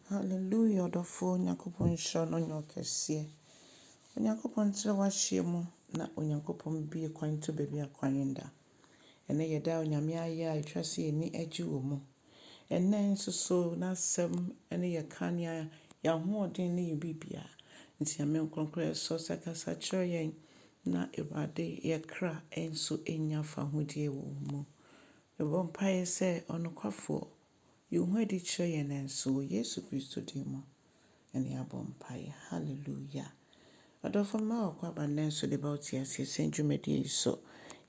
Hallelujah ɔdɔfoɔ Onyankopɔn nhyira wo na ɔnyɛ wo kɛseɛ. Onyankopɔn ntrɛ w'ahyeɛ mu na Onyankopɔn bue kwan to baabi a kwan nda. Ɛnɛ yɛ da a Onyame ayɛ a ɛtwa sɛ yɛni gye wɔ mu. Ɛnɛ nso so n'asɛm ne yɛ kanea, yɛn ahoɔden ne yɛ biribiara. Nti Nyame nkronkron yɛsrɛ wo sɛ kasa kyerɛ yɛn na Awurade yɛ kra nso nya fahodie wɔ wo mu. Mebɔ mpaeɛ sɛ ɔnokwafoɔ Yi wo ho adi kyerɛ yɛn nso wɔ Yesu Kristo din mu na yɛabɔ mpaeɛ. Hallelujah. Adɔfo mma wakɔ aba nnɛ nso de ba wo te aseɛ sɛn dwumadie yi so.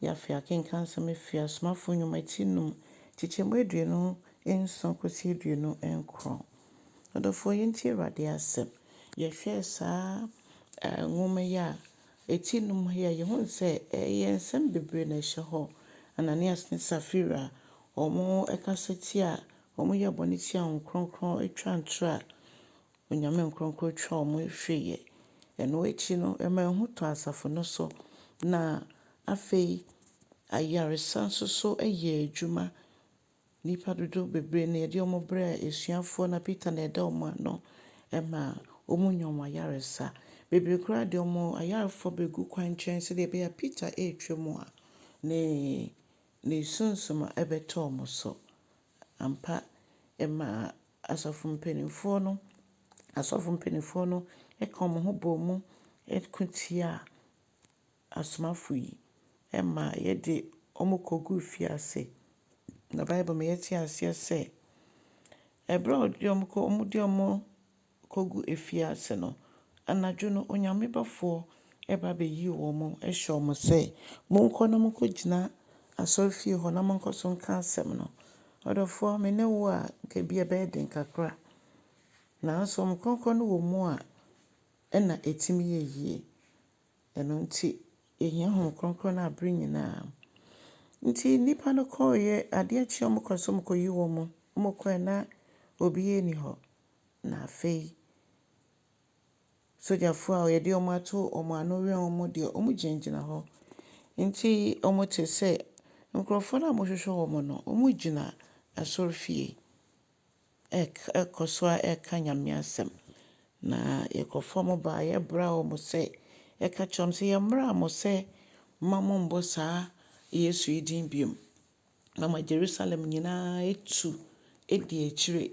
Yɛafei akenkan nsɛm afiri Asomafoɔ Nnwuma ti num, nkyekyɛmu 27 kɔsi 29. Adɔfoɔ yɛntie Awurade asɛm. Yɛhwɛɛ saa nwoma yi a ɛti num yi a yɛhunu sɛ ɛyɛ nsɛm bebree na ɛhyɛ hɔ. Ananias ne Safira wɔkasa tia, wɔyɛ bɔne tia Honhom Kronkron, twa ntorɔ a Onyame Nkronkron twa wɔn hweeɛ. Ɛno akyi no, ɛma ehu tɔ asafo no so, na afei ayaresa nso so yɛ adwuma. Nnipa dodoɔ bebree na yɛde wɔn brɛɛ asuafoɔ na Peter na ɛda wɔn ano ma wɔnya wɔn ayaresa. Bebree koraa de wɔn ayarefoɔ bɛgu kwan nkyɛn sɛdeɛ ɛbɛyɛ a Peter retwa mu a, ne ne sunsum bɛtɔ wɔn so. Ampa, ɛmaa asafo mpanimfoɔ no, asɔfo mpanimfoɔ no ka wɔn ho bɔɔ mu ko tiaa asomafo yi ma yɛde wɔn kɔguu fiase. Na Bible ma yɛte aseɛ sɛ, ɛberɛ a wɔde wɔn kɔ wɔde wɔn kɔgu afiase no, anadwo no Onyame bɔfoɔ ba bɛyii wɔn hyɛɛ wɔn sɛ, monkɔ na monkɔgyina asɔrefie hɔ na monkɔ so nka asɛm no. Ɔdɔfoɔ, me ne wo a, nka bi ɛbɛyɛ den kakra. Nanso Honhom Kronkron no wɔ mu a, ɛna ɛtumi yɛ yie. Ɛno nti, yɛhia Honhom Kronkron no abere nyinaa. Nti nnipa no kɔeɛ, adeɛ kye a wɔkɔ so wɔkɔyi wɔn. Wɔkɔɛ na obiara nni hɔ. Na afei, sogyafoɔ a yɛde wɔn ato wɔn ano wɛn wɔn deɛ, wɔgyinagyina hɔ. Nti wɔte sɛ nkurɔfoɔ no a wɔhwehwɛ wɔn no, wɔgyina asɔrefie ɛkɔ so a ɛreka Nyame asɛm. Na yɛkɔfa wɔn baa yɛbra wɔn sɛ, yɛka kyerɛ wɔn sɛ yɛmmra mo sɛ mma mommbɔ saa Yesu yi din bio. Na ma Jerusalem nyinaa etu edi akyire.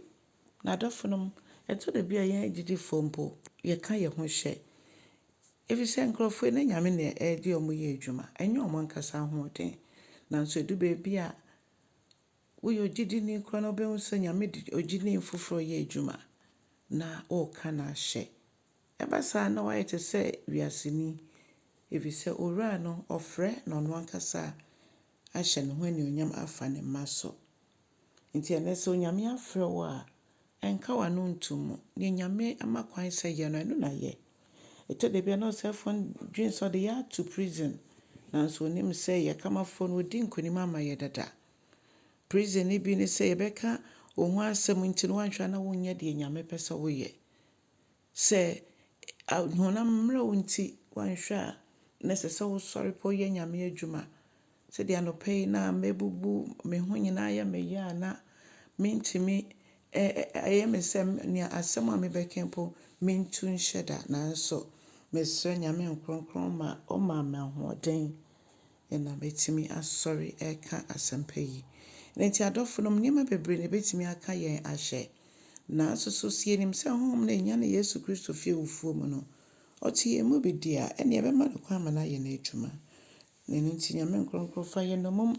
Na adɔfonom, ɛtɔ da bi a yɛn agyidifoɔ mpo, yɛka yɛn ho hyɛ. Ɛfiri sɛ nkurɔfoɔ yi na Nyame na ɛde wɔn yɛ adwuma, ɛnyɛ wɔn ankasa ahoɔden. Nanso ɛdu baabi a woyɛ ogyidini koraa na wobɛhu sɛ Nyame de ogyidini foforɔ yɛ adwuma na ɔreka no ahyɛ. Ɛba saa na wayɛ te sɛ wiaseni. Ɛfiri sɛ owura no ɔfrɛ na ɔno ankasa ahyɛ ne ho anuonyam afa ne mma so. Nti ɛnɛ sɛ Onyame afrɛ wo a, ɛnka w'ano nto mu. Nea Nyame ama kwan sɛ yɛ no, ɛno na yɛ. Ɛtɔ da bi a na ɔsɛefoɔ dwen sɛ ɔde yɛ ato prison. Nanso onim sɛ yɛ kamafoɔ no ɔdi nkonim ama yɛ dada. Prison no bi ne sɛ yɛbɛka wo ho asɛm nti no woanhwɛ a na wonyɛ deɛ Nyame pɛ sɛ woyɛ. Sɛ honam mmerɛw nti woanhwɛ a na ɛsɛ sɛ wosɔre pɛ woyɛ Nyame adwuma. Sɛdeɛ anɔpa yi na mɛbubu me ho nyinaa yɛ me ya a na mentumi ɛyɛ me sɛ nea asɛm a mebɛka mpo mentu nhyɛ da. Nanso mesrɛ Nyame nkronkron ma ɔma me ahoɔden na mɛtumi asɔre ɛreka asɛmpa yi. Nti adɔfonom, nneɛma bebree na ɛbɛtumi aka yɛn ahyɛ. Nanso so sɛ yɛnim sɛ Honhom no ɛnyane Yesu Kristo fii awufoɔ mu no, ɔte yɛn mu bi di a, ɛnneɛ ɛbɛma no kwan ma no ayɛ n'adwuma. Na ɛno nti Nyame nkronkron fa yɛn nnommum.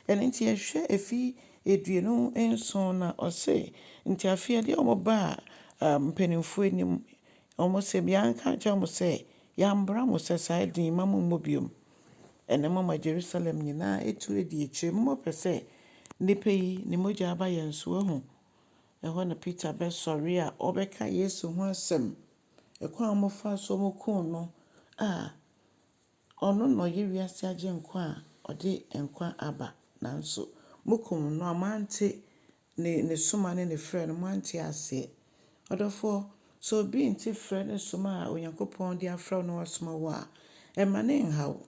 Ɛno nti yɛhwɛ efi 27 na ɔse, nti afei yɛde wɔn baa mpanimfoɔ anim. Wɔn sɛ yɛanka nkyerɛ wɔn sɛ yɛambra mo sɛ saa din mma mommɔ biom. Ɛnɛ mama Jerusalem nyinaa etu adi akyire. Momma pɛ sɛ nnipa yi ne mogya aba yɛn so ahu. Ɛhɔ na Peter bɛsɔre a ɔbɛka Yesu ho asɛm. Ɛkwan a wɔfaa so wɔkuu no a ɔno na ɔyɛ wiase agyenkwa a ɔde nkwa aba. Nanso mokum no a moante ne ne soma ne ne frɛ no moante aseɛ. Ɔdɔfoɔ, sɛ obi nte frɛ ne soma a Onyankopɔn de afrɛ wo na wasoma wo a, ɛmma ne nhaw.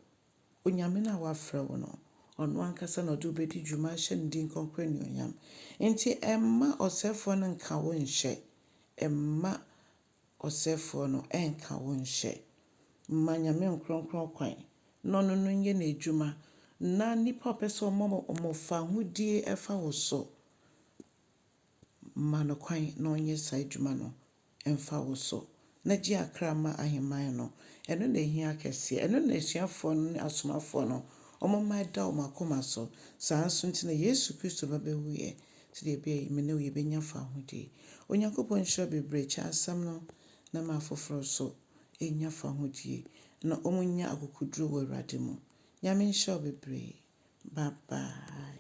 Onyame no a wafrɛ wo no, ɔno ankasa na ɔde wo bɛdi dwuma ahyɛ ne din kronkron anuonyam. Nti ɛmma ɔsɛefoɔ no nka wo nhyɛ. Mma ɔsɛefoɔ no ɛnka wo nhyɛ. Ma Nyame nkronkron kwan na ɔno no nyɛ n'adwuma na nipa a ɔpɛ sɛ ɔma wɔn fahodie ɛfa wo so, ma no kwan na ɔnyɛ saa adwuma no ɛmfa wo so na gye akra ma ahemman no. Ɛno na ehia kɛseɛ. Ɛno na asuafoɔ no ne asomafoɔ no wɔn mma ɛda wɔn akoma so. Saa nso nti na Yesu Kristo ba bɛwuiɛ sɛdeɛ ɛbɛyɛ me ne wo yɛbɛnya fahodie. Onyankopɔn nhyira bebree. Kyɛ asɛm no na ma afoforɔ nso ɛnya fahodie na wɔnya akokoduro wɔ Awurade mu. Nyame nhyira wo bebree. Bye bye.